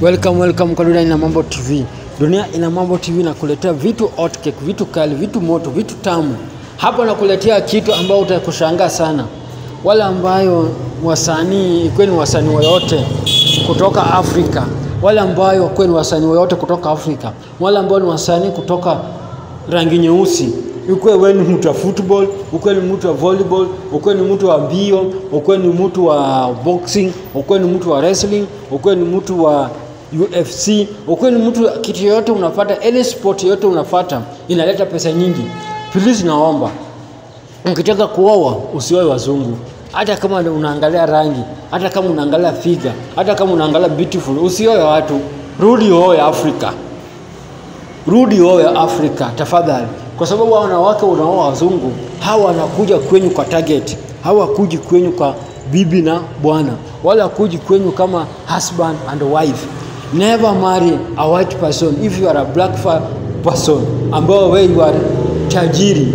Welcome, welcome kwa Dunia Ina Mambo TV. Dunia Ina Mambo TV nakuletea vitu hot cake, vitu kali, vitu moto, vitu tamu. Hapa nakuletea kitu ambao utakushangaa sana. Wale ambayo wasanii, kwani wasanii wote kutoka Afrika, wale ambayo kwani wasanii wote kutoka Afrika, wale ambao ni wasanii kutoka rangi nyeusi. Ukwe wewe ni mtu wa football, ukwe ni mtu wa volleyball, ukwe ni mtu wa mbio, ukwe ni mtu wa boxing, ukwe ni mtu wa wrestling, ukwe ni mtu wa UFC, ukwe ni mtu kitu yote unafuata, any sport yote unafuata inaleta pesa nyingi. Please naomba, ukitaka kuoa usioe wazungu. Hata kama unaangalia rangi, hata kama unaangalia figure, hata kama unaangalia beautiful, usioe watu. Rudi oe Afrika. Rudi oe Afrika tafadhali. Kwa sababu wanawake unaoa wazungu, hawa wanakuja kwenyu kwa target, hawakuji kwenyu kwa bibi na bwana, wala kuji kwenyu kama husband and wife. Never marry a white person if you are a black person, ambao wewe you are tajiri.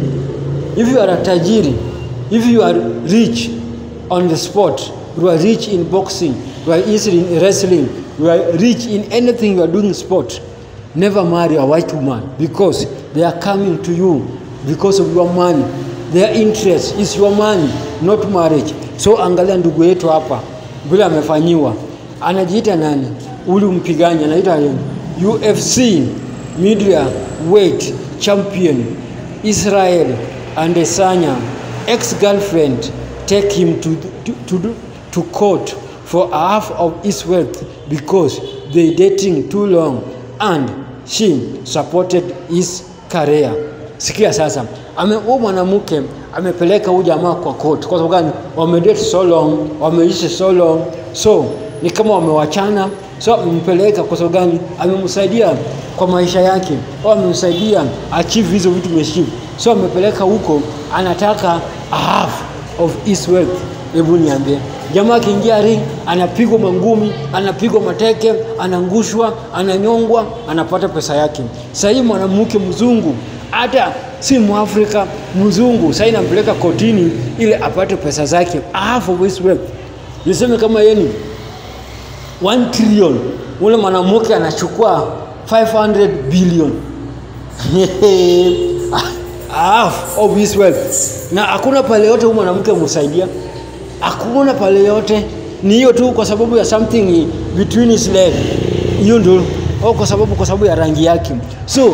If you are a tajiri, if you are rich on the sport, you are rich in boxing, you are rich in wrestling, you are rich in anything you are doing sport, never marry a white woman, because they are coming to you because of your money. Their interest is your money, not marriage. So angalia ndugu yetu hapa vile amefanyiwa. Anajiita nani? Uli mpiganya anaita UFC middleweight champion Israel Adesanya ex-girlfriend take him to court for half of his wealth because they dating too long and she supported his career. Sikia sasa, huyu mwanamke amepeleka huyu jamaa kwa court. Kwa sababu gani? Wamedate so long, wameishi so long, so ni kama wamewachana. So amempeleka kwa sababu gani? Amemsaidia kwa maisha yake, au amemsaidia achieve hizo vitu meshivu. So amepeleka huko, anataka half of his wealth. Hebu niambie, jamaa akiingia ring anapigwa mangumi, anapigwa mateke, anangushwa, ananyongwa, anapata pesa yake. Sasa hii mwanamke mzungu, hata si Mwafrika, mzungu, sasa inampeleka kotini ili apate pesa zake, half of his wealth. Niseme kama yeye ni 1 trillion, ule mwanamke anachukua 500 billion. Half of his wealth. Na hakuna pale yote huyu mwanamke msaidia. Hakuna pale yote, ni hiyo tu kwa sababu ya something between his leg. Hiyo ndio, au kwa sababu ya rangi yake. So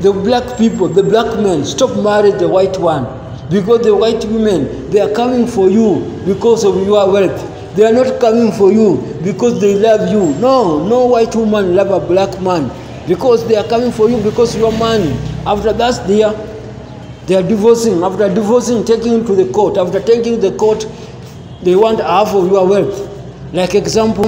the black people, the black men, stop marrying the white one, because the white women, they are coming for you because of your wealth. They are not coming for you because they love you. No, no white woman love a black man, because they are coming for you because your money. After that, they are divorcing. After divorcing, taking him to the court. After taking the court, they want half of your wealth. Like example,